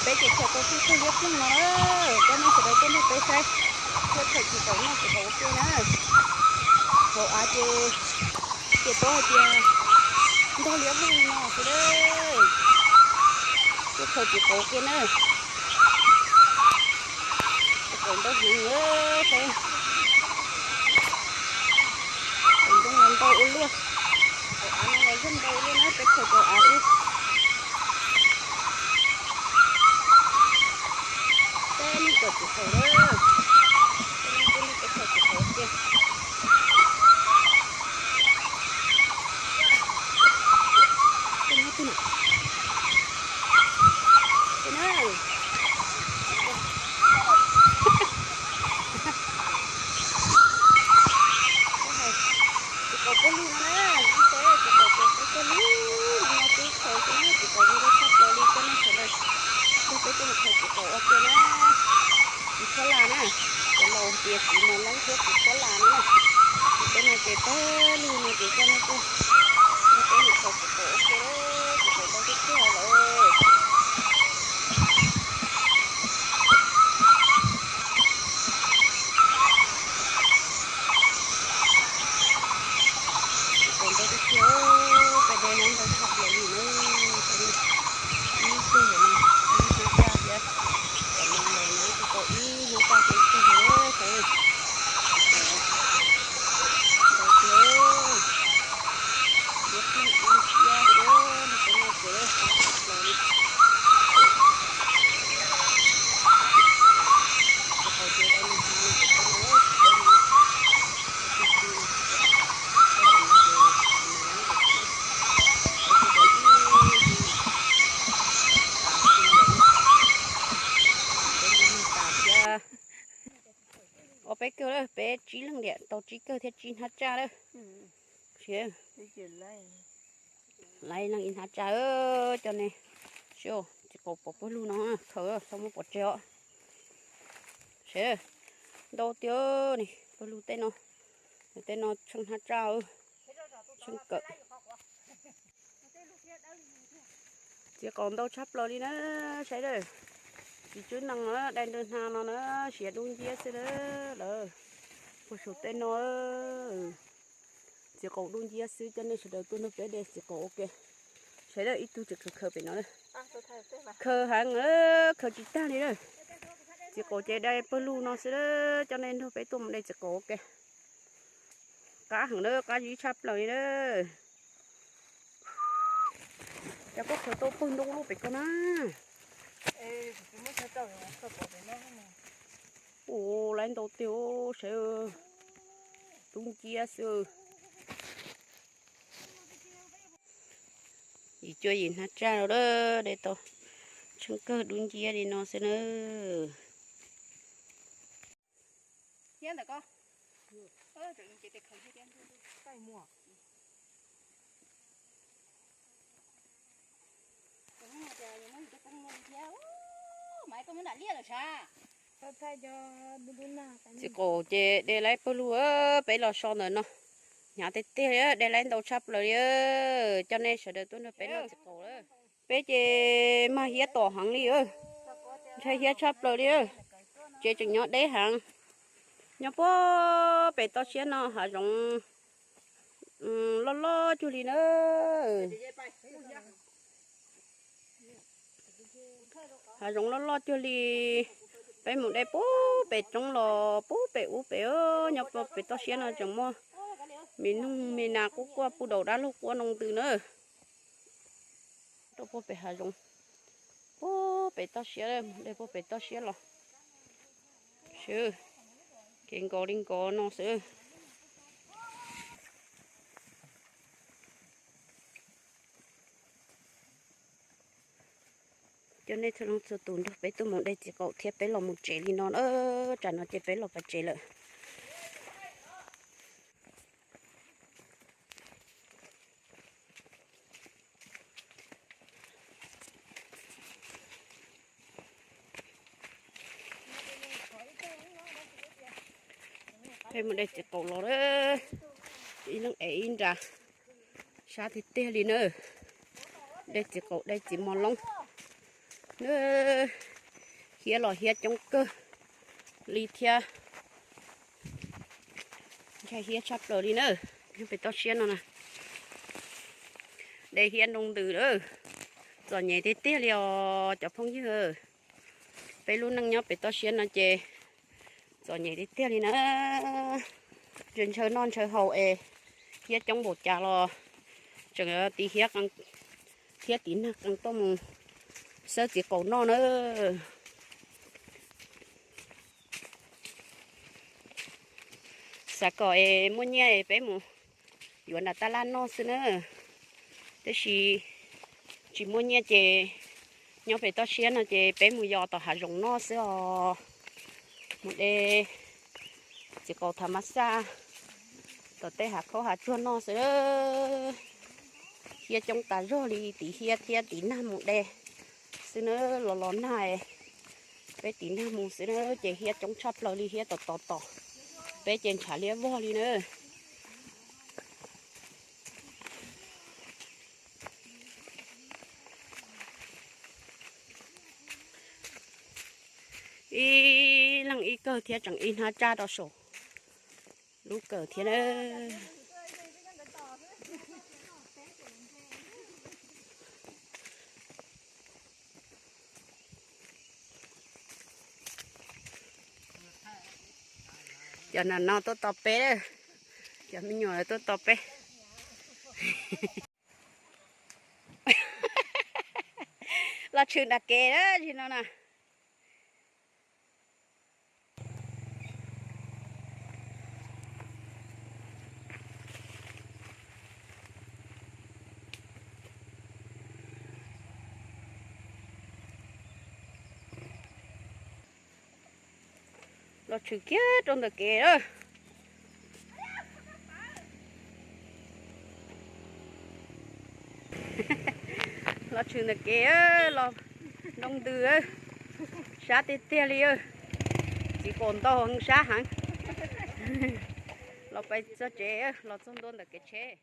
Peb ces khaws tau tib tug liab ploog no, coj nej sawv daws tuaj nrog peb saib thiab khaws txiv qaum noj txiv qaum ua ke na. Hauv av ces, ces paub hais tias ntog liab ploog no xwb. Tuaj khaws txiv qaum ua ke na. Txiv qaum ntau heev, saib. Txiv qaum ntau ua luaj. Hauv av no los yeej ntau ua luaj na, peb khaws tau av xwb. Peb nij khaws txiv qaum lawm. Peb nij peb nij peb khaws txiv qaum ua ke. Peb nij peb nij. Peb nij. Txiv qaum peb lug no na, txiv qaum peb lug no, txiv qaum ntau tshaj plaws li, coj nej sawv daws nrog peb tuaj mus khaws txiv qaum ua ke na. Txiv phuab las na, cov laus tias txiv mos loob thiab txiv phuab las no na. Txiv peb no ces pawg lug no ces coj nej tuaj, nrog peb mus khaws txiv qaum ua ke, txiv qaum ntau tiag tiag lawm. Txiv qaum ntau tiag tiag, peb de ntau tshaj plaws li na. Ib teg no, ib hnab tsaj thiab, cov no los nyob tsis tau ib hnab tsaj thiab ib teg no, saib. Ntau tiag, liab ploog ib hnab tsaj thiab, nrog peb noj ces qab tshaj plaws li. Txiv qaum ces dai lug hnav no ces tau no, tsis tau no, tsis tau no ces tsis tau no, tsis tau ib hnab no, tas xwb lawm na. Peb noj tas thiab. Ua peb kawg lawm, peb tsib leeg tiam tau tsib kawg thiab tsib hnab tsaj lawm. Laiv leej ib hnab tsaj, coj nej saib, txiv qaum pom pawg lug no, khaws txhob muab pov tseg os. Saib, ntau tiag, pawg lug tej no, tej no tsheej hnab tsaj, tsheej kawm. Txiv qaum ntau tshaj plaws li na, saib lawm. Txiv tswb nees na, dai ntawm hnav no na, siav dub nciab xwb na lawm. Puag saum tej no, txiv qaum dub nciab xwb, coj nej sawv daws tuaj nrog peb de txiv qaum ua ke. Saib lawm, ib tug tseem khaws khaws pem no lawm. Khaws heev, khaws tsis tag li lawm. Txiv qaum ces dai pawg lug no xwb, coj nej nrog peb tuaj mus de txiv qaum ua ke. Qab heev lawm, qab zib tshaj plaws li lawm. Cas koj khaws tau pawg ntau lub pem ko na? Ua, laiv ntau tiag, saib, dub nciab xwb. Yim cuaj yim hnab tsaj lawm, de tau tsheej kawg dub nciab li no xwb na. Txiv qaum ces de laib pawg lug, peb los so ntawm no, hnyav tiag tiag li, de laib ntau tshaj plaws li. Coj nej sawv daws tuaj nrog peb noj txiv qaum lawm. Peb ces mag hiab tom heev li, ntshai hiab tshaj plaws li. Tsev tseem nyob deb heev, nyob puag pem toj siab no hav zoov loj loj cuag li na. Hav zoov loj loj cuag li. Peb mus de puag pem roob los puag pem ub pem, nyob puag pem toj siab no tseem muaj me noog me nas quaj quaj puag daus dab laug quaj noo ntws na. Rau puag pem hav zoov, puag pem toj siab, de puag pem toj siab los. Kev nkos li nkos no xwb. Coj nej txhua leej txhua tus nrog peb tuaj mus de txiv qaum thiab peb los mus tsev li no na. Tsam no ces peb los pem tsev lawm. Peb mus de txiv qaum los, ib leeg ev ib nra, sab tiag tiag li na. De txiv qaum de txiv mos loob. Hiab los hiab coob kawg li thiab, ntshai hiab tshaj plaws li na. Pem toj siab no na, de hiab nroo ntws lawm, txom nyem tiag tiag li os cov phooj ywg. Peb lub neej nyob pem toj siab no ces txom nyem tiag tiag li na. Ntshaw noj ntshaw haus es hiab coob npaum cas los tseem tiv hiab thiab tiv nag qee tuaj mus xawb txiv qaum noj na. Xav kom es muaj nyiaj es peb mus yuav nram tab laj noj xwb na. Tab sis tsis muaj nyiaj ces nyob pem toj siab no ces peb mus yos tom hav zoov noj xwb os. Mus de txiv qaum thav mab xaj tom tej hav khaub hav tsuag noj xwb. Hiab coob tas zog li, tiv hiab thiab tiv nag mus de xwb na. Los los nag, peb tiv nag mus xwb na ces hiab coob tshaj plaws li, hiab tom tom tom. Peb ces ntshav liab vog li na. Ib leeg ib kawg thiab tseem ib hnab tsaj rau saum lub kawm thiab na. Cov no no tuaj tos peb, cov me nyuam tuaj tos peb. Los tshwm nram kev na, tsis no na. Los tshwm kiag rau ntawm kev. Los tshwm ntawm kev, los nroo ntws, sab tiag tiag li. Txiv qaum ntau, sab heev. Los pais txog tsev, los txog ntua ntawm kev tsheb.